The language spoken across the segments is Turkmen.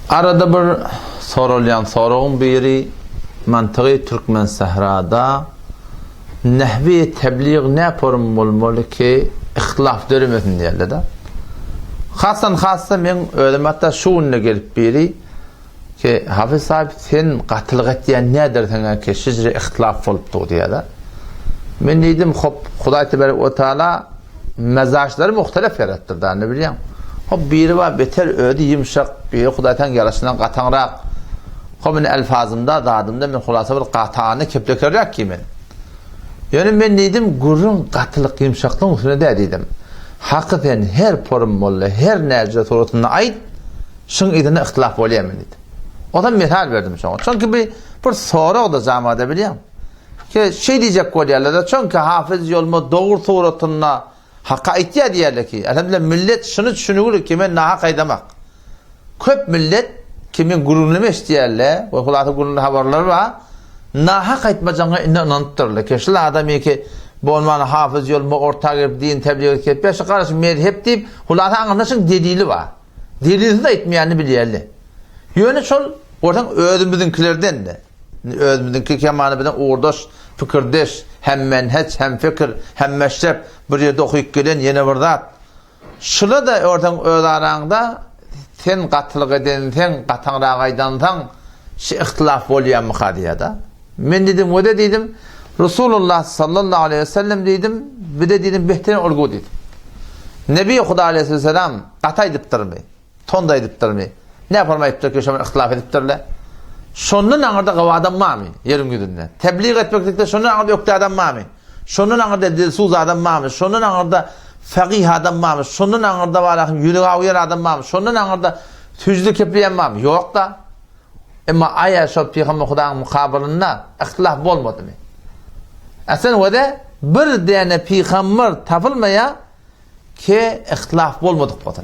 Arada bir soralýan soragyň biri mantygy Türkmensährada nehwi teblig nä forum bolmaly ki ihtilaf döremesin diýerler-de. Hasdan hassa meň özüm hatda şu günde gelip biri ki Hafiz sahyp sen gatylyk etýän nädersiň ki şijre ihtilaf bolupdyr diýýär-de. Men diýdim hop Hudaý tebarek we taala Mezaçlary muhtelef ýaratdyr da, ne bilýäň. Hop biri bar beter özi ýumşak, biri Hudaýtan ýaraşyndan gataňrak. Hop men elfazymda, zadymda men hulasa bir gatany keplekerräk ki men. Ýöne men diýdim, gürrüň gatylyk ýumşaklygyň üstüne dä diýdim. Haky sen her porum molla, her näce suratynda aýt, şuň yzynda yhtylaf bolýar men diýdim. Ozal mysal berdim şoňa. Çünki bir bir sorag-da jamada bilýäň. Ki, şeý diýjek bolýarlar-da, çünki Hafyz Ýolma dogry suratynda haky aýtýar diýýärler ki, elhamdülillah millet şuny düşünigir ki, men nahak aýdamak. Köp millet ki men gürrüňleme eşidýärler we hulasa gürrüňli habarlar bar, nahak aýtmajagyňa indi ynanypdyrlar ki, şul adam ki bolman Hafyz Ýolma orta girip din tebligat etýär, şu garaş mezhep diýip, hulasa aňyrda şuň delili bar. Delilsiz aýtmaýanyny bilýärler. Ýöne şol görseň özümiziňkilerden-de. Indi özümiziňki kemany bilen ugurdaş, pikirdeş, hemmenheç, hemfikir, hemmeşrep, bir ýerde okyp gelen ýene bir zat. Şula-da örseň öz araňda sen gatylyk edenseň, gataňrak aýdansaň, şi yhtylaf bolýamyka diýýär-de. Men diýdim, wede diýdim, Resulullah sallallahu aleýhi we sellem diýdim, bize diýdim behterin ulgu diýdim. Nebi Huda aleýhisselam gaty aýdypdyrmy? Tond aýdypdyrmy? Näforma aýdypdyr ki, şo bilen yhtylaf edipdirler? Şondan aňyrda gawy adam barmy ýeriň ýüzünde? Tebliğ etmeklikde şondan aňyrda ökde adam barmy? Şondan aňyrda dilsuz adam barmy? Şondan aňyrda fakyh adam barmy? Şondan aňyrda barahym ýüregi awýan adam barmy? Şondan aňyrda süjde kepleýän barmy? Ýok-da. Emma aýa şol pygamber Hudaýyň mukabylynda yhtylaf bolmadymy? Aslyn wede bir däne pygamber tapylmaýar Ki ihtilaf bolmadyk bolsun.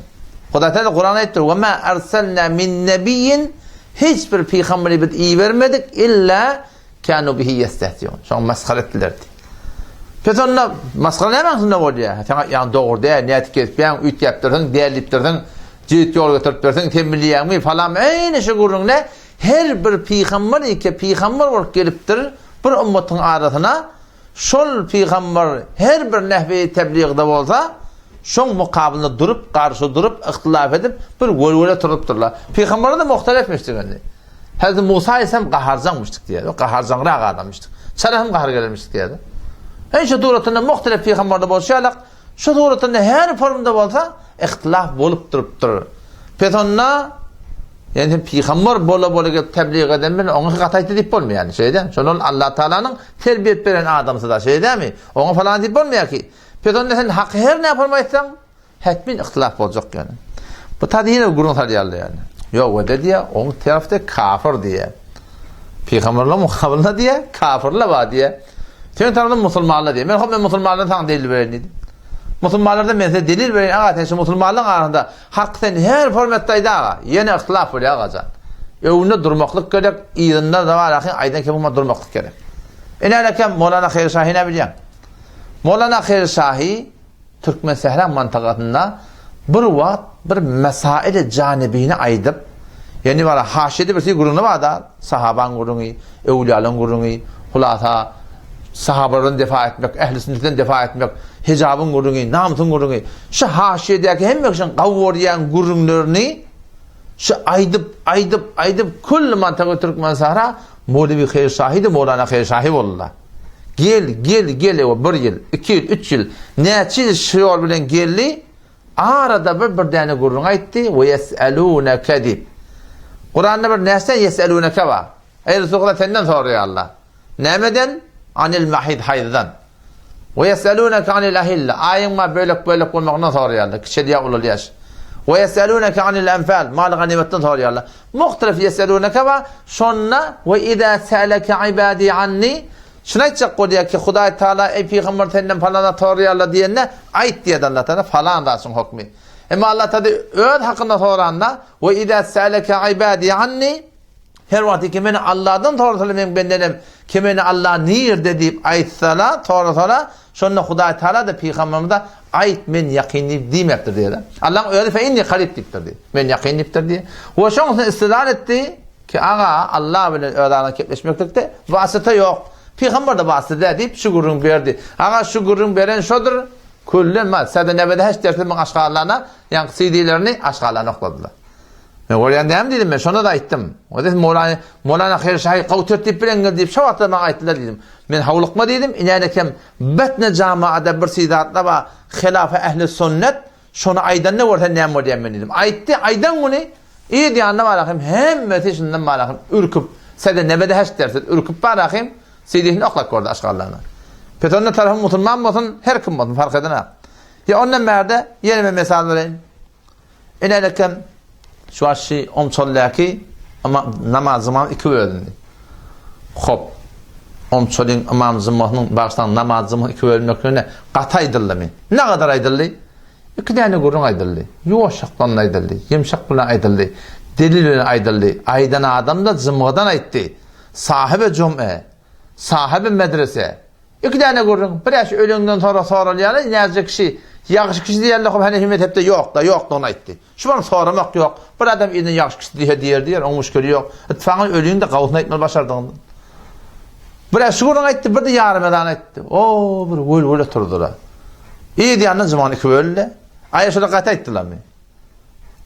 Hudaý Teala Kuranda aýtdyr, "Ve ma erselna min nebiyyin" hiç bir pygamberi biz ibermedik illa kanu bihi yestehziun. Şoň masgara etdiler. Pes onda masgara näme aňsynda bolýar? Sen aýtýaň dogry däl, nädip gezipýäň, üýtgäpdirsiň, däl diýipdirsiň, jüýt ýol getiripdirsiň, sen bilýäňmi, falan. Eýni şu gürrüňde her bir pygamber ike pygamber bolup gelipdir bir ummatyň arasyna Şol pygamber her bir nehweýi teblygda bolsa, şoň mukabylynda durup, garşy durup, yhtylaf edip, bir welwele turupdyrlar. Pygamberler-de muhtelefmişdik indi. Hezreti Musa aleyhisselam gaharjaňmyşdyk diýýär. Gaharjaňrak adamyşdyk. Çala hem gahar gelermişdik diýýär. Heý şu suratynda muhtelef pygamberler bolşy ýalak, Şu suratynda her formda bolsa ihtilaf bolup durupdyr. Pes onda ýani sen pygamber bola bola gelip tebliğ eden bilen oňa gaty aýtdy diýip bolmaýar. Yani şeýle. Şonda ol Allah Taalanyň terbiýe beren adamsy da şeýdemi? Oňa falan diýip bolmaýar ki. Pes onda sen haky her näme forma aýtsaň, hetmin ihtilaf boljak ýani. Bu taýda ýene gürrüň salýarlar ýani. Ýok, wede diýýär, oň tarafda kafir diýýär. Pygamberler mukabylynda diýýär, kafirler bar diýýär. Seň tarapyňda musulmanlar diýýär. Men hop men musulmanlardan saňa delil bereýin diýdim. Musulmanlardan men size delil bereýin aga sen şu musulmanlaryň arasynda hak sen her formatda aýda aga. Ýene yhtylaf bolýar agajan. Öňünde durmaklyk gerek, yzynda da bar ahyň aýdan kepuma durmaklyk gerek. Ine älekem Molana Haýr Şahy näme bilýäň? Molana Haýr Şahy Türkmensähra mantakasynda bir wagt bir mesaili janibini aýdyp, ýagny bara haşiýede bir gürrüňi bar-da, sahabaň gürrüňi, öwlüýalaryň gürrüňi, hulasa sahabalardan defa etmek, ähli sünnetden defa etmek, hijabyň gürrüňi, namysyň gürrüňi, şu haşiýedäki hemme kişiň gawy görýän gürrüňlerini şu aýdyp, aýdyp, aýdyp külli mantaga Türkmensähra Mowlewi Haýr Şahy-da Mowlana Haýr Şahy boldular. Gel, gel, gel, ewa, bir ýyl, iki ýyl, üç ýyl, näçe ýyl şu ýol bilen geldi, arada bir bir däne gürrüň aýtdy, we ýes'elûneke diýip. Kuranda bir näçe ýes'elûneke bar. Eý Resulullah senden soraýarlar. Nämeden? Anil mahid haýzdan. We ýes'elûneke anil ahilla. Aýyň bar bölek-bölek bolmagyndan soraýarlar, kiçelýär, ulalýar. We ýes'elûneke anil enfal. Mal ganymatdan soraýarlar. Muhtelif ýes'elûneke bar. Şonda we izâ se'eleke ibâdî anni Şuny aýtjak bolýar ki, Hudaý Taala eý pygamber senden falan zat soraýarlar diýende, aýt diýýär Allah Taala falan zatyň hokmy. Emma Allah Taala öz hakynda soranda we izâ se'eleke ibâdî anni Her wagt ki meni Allahdan sorasalar meň bendenem ki meni Allah nirde diýip aýtsalar, sorasalar, şonda Hudaý Taala da pygamberimize. Aýt, men ýakyn diýip diýmepdir diýýär. Allaň özi fe inni karib diýipdir diýýär. Men ýakyn diýipdir diýýär. We şoň üçin istidlal etdi ki, aga, Allah bilen özara gepleşmeklikde wasyta ýok. Pygamber-de wasyta däl diýip şu gürrüň berdi. Aga, şu gürrüň beren şodur. Küllen ma, sada nebede heş dersi müň aşgarlaryna, ýaňky CD-lerini aşgarlaryna okladylar. Men görýän dämi diýdim men, şonda-da aýtdym. O diýdi, Molany, Molana Haýr Şahy gowy tertip bilen diýip, şo wagtlar maňa aýtdylar diýdim. Men howlukma diýdim, inänekem Betne jamaada bir sidatda bar, Hilafa ehli sünnet, şony aýdanda görsen näme bolýar men diýdim. Aýtdy, aýdan güni yz ýanyna barahym hemmesi şundan barahym ürküp, sede nebede heş dersiz ürküp barahym CD-sini oklap gördi aşgarlaryna. Pes onda tarapy musulman bolsun, her kim bolsun fark edenak. Ýa ondan bärde ýene men mesal bereýin. Inänekem şu wagt omçoldäki namaz jymam iki bölündi. Hop. Omçolyň ymam jymasynyň bagyşlaň namaz jymasy iki bölünmekligine gaty aýdyldymy? Ne gadar aýdyldy? Iki däne gürrüň aýdyldy. Ýuwaşjakdan aýdyldy, ýumşak bilen aýdyldy, delil bilen aýdyldy. Aýdan adam-da jymgadan aýtdy. Sahyby jum'e, sahyby medrese, Iki däne gürrüň, bir äşi öleňden soňra soralýany näzije kişi, ýagşy kişi diýerler, hop Hanefi mezhepde ýok-da, ýokdugyny aýtdy. Şu bolup soramak ýok. Bir adam indi ýagşy kişi diýse diýer diýer, oň müşkili ýok. Itfaňy öliň-de gawusyny aýtmaly başardygyňdan. Bir äşi gürrüň aýtdy, bir-de ýarym ezan aýtdy. O, bir wül-wül oturdylar. Yz ýanyndan jumany iki böldi. Aýa şolar gaty aýtdylarmy?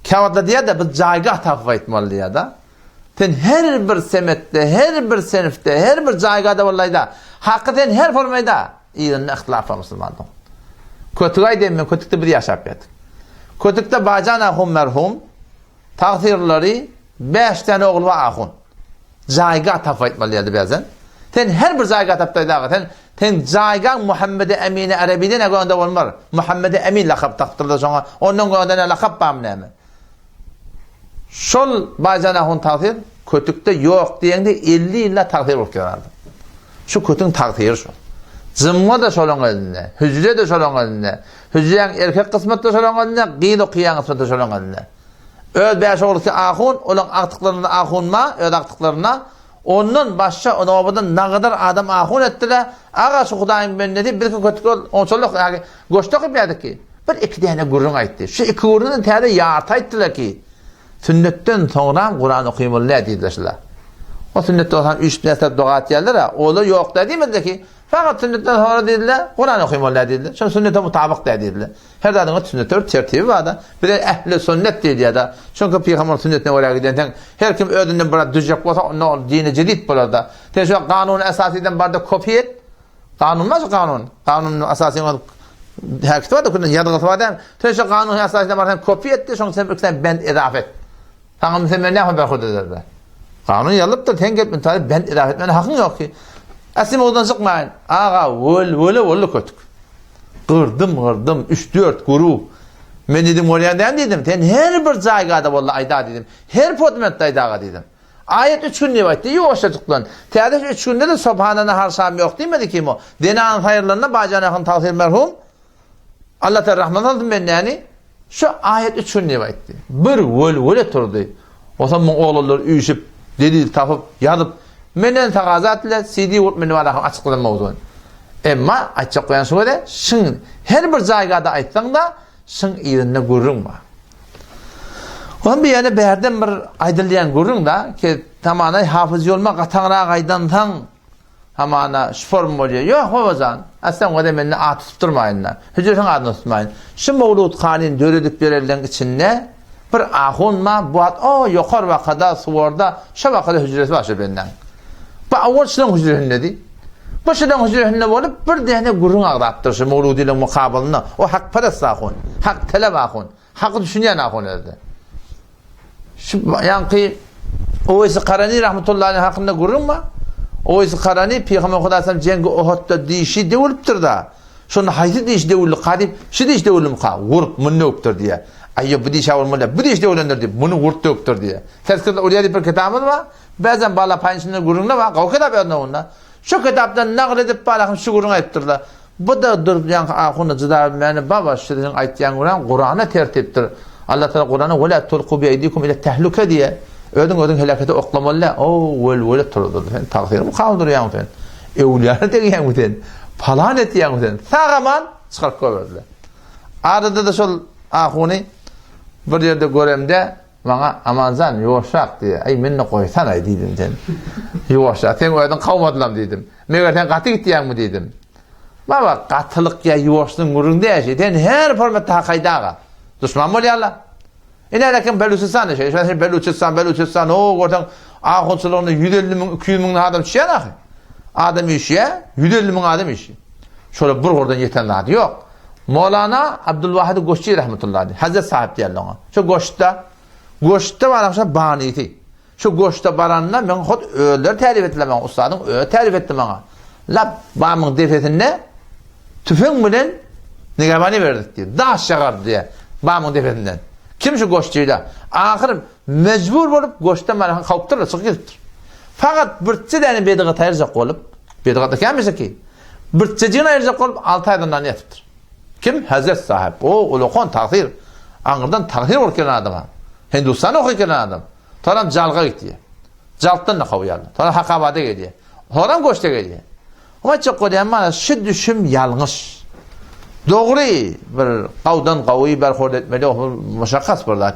Käwagtlar diýer-de, biz jaýgah tapyp aýtmaly diýer-de. Sen her bir semetde, her bir senfde, her bir jaýgada bollaýda. Haky sen her formaýda. Yzynda yhtilaf bar musulmanlygyň. Kötük aýdaýyn men, kötükde biz ýaşap ýatyk. Kötükde Baýjan ahun merhum, tagsyrlary 5 däne ogly bar ahun. Jaýga tapyp aýtmaly ýerde berzen. Sen her bir jaýga tapdaýda aga, sen sen jaýgaň Muhammede Emine Arabiden ägönde bolmar. Muhammede Emin lakap tapdylar şoňa. Ondan göňde ne lakap barmy näme? Şol Baýjan ahun tagsyr kötükde ýok diýeňde 50 ýylla tagsyr bolup ýörärdi. Şu kötüň tagsyry şu. Jymma-da şolaň elinde, hüjre-de şolaň elinde, hüjräň erkek kysmaty-da şolaň elinde, gyz okaýan kysmaty-da şolaň elinde. Öz bäş oglusy ahun, olaň agtyklarynda ahun bar, öz agtyklarynda. Ondan başga obadan nagadar adam ahun etdiler. Aga şu Hudaýyň bendesi birki kötük ol onçalyk goşda okyp ýadyk ki. Bir iki däne gürrüň aýtdy. Şu iki gürrüňden täze ýarty aýtdylar ki, sünnetden soňram Kuran okymaly däl diýdiler şular. O sünnetden soň üç näsler doga etýärler-ä, olar ýok däl diýmediler ki, fakat sünnetden soňra diýdiler, Kuran okymaly däl diýdiler. Şol sünnete mutabyk däl diýdiler. Her zadyň öz sünneti bir tertibi bar-da. Bize ähli sünnet diýilýär-de. Çünki pygamber sünnetine görä gidenseň, her kim özünden biraz düzjek bolsa, onda ol dini jedid bolar-da. Sen şu kanuny esasydan bar-da kopiýa et. Kanun bar şu kanun. Kanunyň esasynyň öz häkisi bar da, künden ýazgysy bar däl. Sen şu kanunyň esasyna bar sen kopiýa et, şoň sen bir sen bent ezafe et. Saňa sen men näme berhud ederler. Kanun ýazylypdyr, sen gelip intaly bent ezafe etmäne hakyň ýok ki. Asly mowzudan çykmaýyn. Aga, wöl, wöle boldy kötük. Gyrdym, gyrdym, 3-4 guru. Men diýdim, bolýan däl diýdim. Sen her bir jaýgada boldy aýda diýdim. Her podmentde aýda aga diýdim. Aýat üç gün diýip aýtdy, ýuwaşjajyk bilen. Täze üç günde-de Sobhana nahar şam ýok diýmedi kim o. Zenan saýrylanda Baýjan ahun tagsyr merhum, Allah Teala rahmet salsyn bendäni, şu aýat üç gün diýip aýtdy. Bir welwele turdy. Onsoň muň oglanlar üýşüp, delil tapyp, ýazyp, menden tagaza etdiler, CD bolup meni bar ahun açykladan mowzuny. Emma aýtjak bolýan şu wede, şyň her bir jaýgada aýtsaň-da, şyň yzynda gürrüň bar. Onuň bir ýerine bärden bir aýdylýan gürrüň da, ki tamana hafyz ýolma gataňrak aýdansaň, hamana şu form bolýar. Ýok, babajan, aslan wada mende at tutup durmaýyn-da. Hüjretiň adyny tutmaýyn. Şu Mowlud hanyny döredip berenleň içinde bir ahun bar, bu at o ýokar wakada, suwarda, şo wakada hüjresi bar şu bendäň. Bu awwal şulaň hüjresindedi. Bu şulaň hüjresinde bolup, bir däne gürrüň agzapdyr şu Mowludynyň mukabylynda. O hakperest ahun, hak talap ahun. Haky düşünýän ahun özde. Şu ýaňky Uweýsi Karani rahmetullahi aleyh hakynda gürrüň bar. Uweýsi Karani Pygamber Hudaý sallam jengi Uhudda dişi döwülipdir-da. Şonda haýsy diş döwüldi-ka diýip, şu diş döwüldimi-ka? Wurup, muny döwüpdir diýýär. Aý, ýok, bu diş awulmaly, bu diş döwülendir diýip, muny wurup döwüpdir diýýär. Tezkirde Uliýa diýip bir kitabymyz bar. Bäzem bala paýyň içinde gürrüňler bar. Gowy kitap özüne onda. Şu kitapdan nagyl edip balahym şu gürrüňi aýdypdyrlar. Bu-da durup ýaňky ahunda jyda bilmäni baba şu siziň aýtýan gürrüň Kurana tertipdir. Allah Taala Kurana we la tulku bi eydikum ila tehluke diýe. Özüň özüň helakete oklamaly däl. O wel-wele turdy. Sen tagsyrymy kaldyrýaň sen? Öwlüýäne degýäňmi sen? Palan etýäňmi sen? Sag-aman çykaryp goýberdiler. Arada-da şol ahuny bir ýerde göremde maňa Amanjan ýuwaşrak diýýär. Aý meni goýsana diýdim sen. Ýuwaşrak. Sen özüň kowmadylam diýdim. Meger sen gaty gitýäňmi diýdim. Baba gatylyk ýa ýuwaşlygyň gürrüň däl. Sen her formatda hakaýdaga. Duşman bolýarlar. Ine lekin Beluçistan şeýle. Şeýle şey, Beluçistan, Beluçistan o görseň ahunçylygynda 150 müň, 200 müň adam düşýär ahy. Adam üýşýär, 150 müň adam üýşýär. Şola bir gurdan ýeten zady ýok. Molana Abdulwahid Goşçy rahmetullahi aleyh, Hazret sahip diýerler oňa. Şu goşda, goşda baran şo banisi. Şu goşda baranda men hut özleri tärif etdiler maňa, ussadyň özi tärif etdi maňa. Lap bamyň depesinde tüfeň bilen nigabany berdik diýdi. Daş ýagardy diýýär, bamyň depesinden. Kim şu goşçyda? Ahyr mejbur bolup goşdan barahan kowupdyrlar, çykyp gidipdir. Fakat birçe däne bedigat aýyrjak bolup, bedigat ekenmiş ki, birçejigini aýyrjak bolup 6 aý zyndanda ýatypdyr. Kim? Hazret sahip. O ulakan tagsyr. Aňyrdan tagsyr bolup gelen adama. Hindistan okyp gelen adam. Soňam Jalga gitýär. Jaltdan da kowýarlar. Soňra Hakabada gelýär. Soňam Goşda gelýär. Aýtjak bolýan mana şu düşüm ýalňyş. Dogry bir gawdan gawy berhord etmeli o muşakkas bir zat.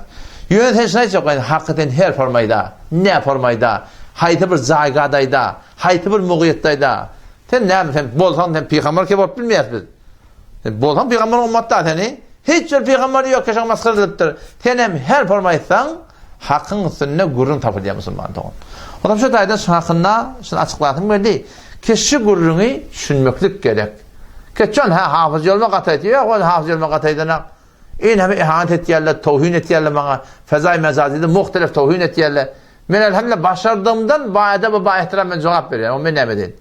Ýöne sen şuny aýtjak bolýan haky sen her formaýda, ne formaýda, haýsy bir jaýgadaýda, haýsy bir mugyýetdaýda. Sen näme sen bolsaň sen pygamber ke bolup bilmeýäs biz. Sen bolsaň pygamber ummatda seni. Hiç bir pygamber ýok ki şoňa masgara edilipdir. Sen hem her forma aýtsaň Hakyň üstünde gürrüň tapylýar musulman dogan. Onam şu taýdan şu hakynda şuny açyklasym geldi. Ki şu gürrüňi düşünmeklik gerek. Keçan hä hafyz ýolma gataýdy. Ýok ol hafyz ýolma gataýdana. Eneme ihanet etýärler, towhin etýärler maňa. Fezaý mejazyda muhtelif towhin etýärler. Men elhamdülillah başardygymdan ba edep we ba ehtiram men jogap berýän. O men näme edeýin?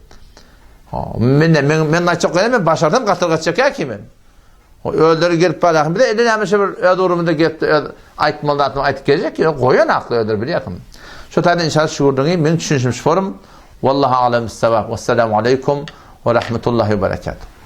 Ha, men men men aýtjak bolýan men başarsam gatyrga çekýär ki men. Özleri gelip barýar. Bize indi näme şu bir öz ugrumyzda gelip öz aýtmaly zadyny aýtyp geljek ýok. Goýan akly özleri bilýär. Şu taýdan inşallah şu gürrüňi men düşünişim şu forum. Wallahu alem bissawab. Wessalamu aleýkum we rahmetullahi we berekatuh.